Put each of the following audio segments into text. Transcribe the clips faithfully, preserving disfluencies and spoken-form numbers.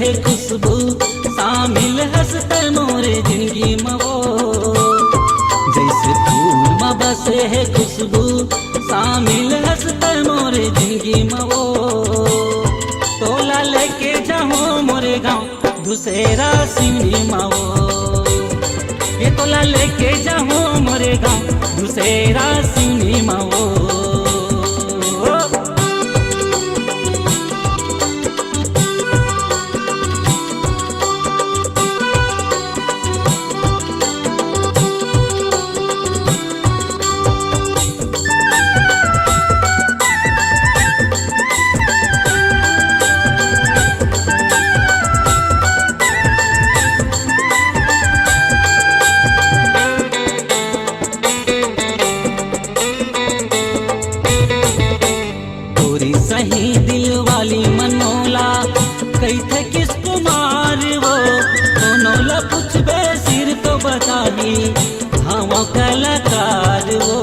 हे खुशबू, शामिल हस तैं मोरे जिंदगी म वो। जैसे फूल म बसे हे खुशबू, शामिल हस तैं मोरे जिंदगी म वो। तोला लेके जाहूं मोरे गांव, दूसरा सिवनी म वो। ये तोला लेके जाहूं मोरे गांव, दूसरा सिवनी म वो। तोरी सही दिल वाली मन मोला कहिथे किस कुमार वो, कोनो ला पूछबे सिर तो बताही, हवं कलाकार वो।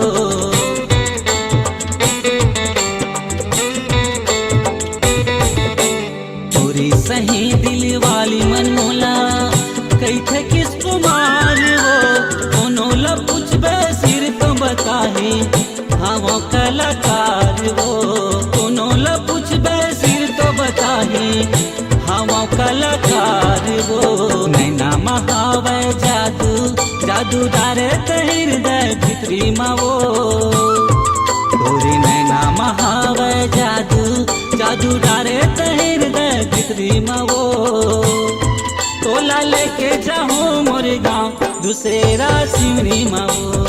तोरी सही दिल वाली मन मोला कहिथे किस कुमार वो, कोनो ला पूछबे सिर तो बताही, हवं कलाकार वो। कोनो ला पूछबे सिर तो बताही, हवं कलाकार वो। नैना म हावय जादू, जादू डारे त हृदय भितरी म वो। तोरी नैना म हावय जादू, जादू डारे त हृदय भितरी म वो। तोला लेके जाहूं मोरे गांव, दूसरा सिवनी म वो।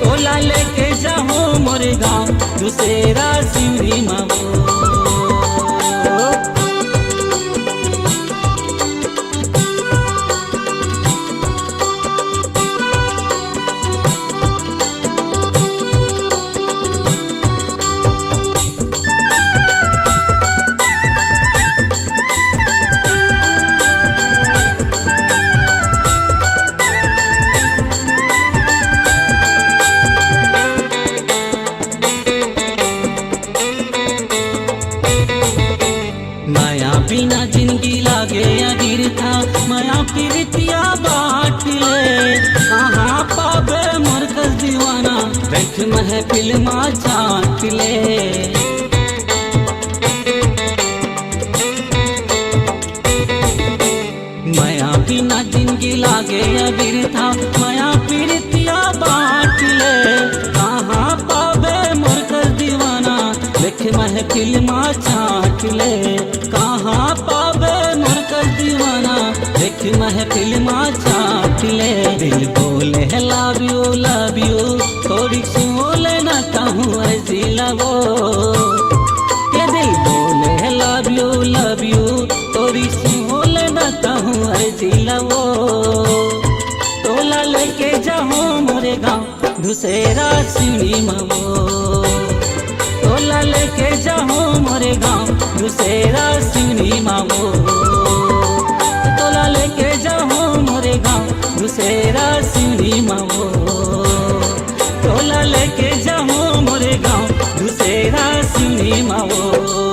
तोला लेके जाहूं मोरे गांव, दूसरा सिवनी म वो। मया बिना जिंदगी लागे अबिरथा, मया पीरितिया बाट ले। कहाँ पाबे मोर कस दीवाना, बैठ महफिल मा झांक ले। मया बिना जिंदगी लागे अबिरथा, मया पीरितिया बाट ले। कहाँ पाबे मोर कस दीवाना, देख महफिल मा झांक ले। कहाँ पाबे मोर कस दीवाना, देख महफिल मा झांक ले। दिल बोले है love you, love you, थोड़ी सुन ले ना कहूँ अर्जी लवो। ये दिल बोले है love you, love you, तोरी सुन ले ना कहूँ अर्जी लवो। तोला लेके जाहूं मोरे गांव, दूसरा सिवनी म वो। तोला लेके जाहूं मोरे गांव, दूसरा सिवनी म वो। तोला लेके जाहूं मोरे गांव, दूसरा सिवनी म वो। तोला लेके जाहूं मोरे गांव, दूसरा सिवनी म वो।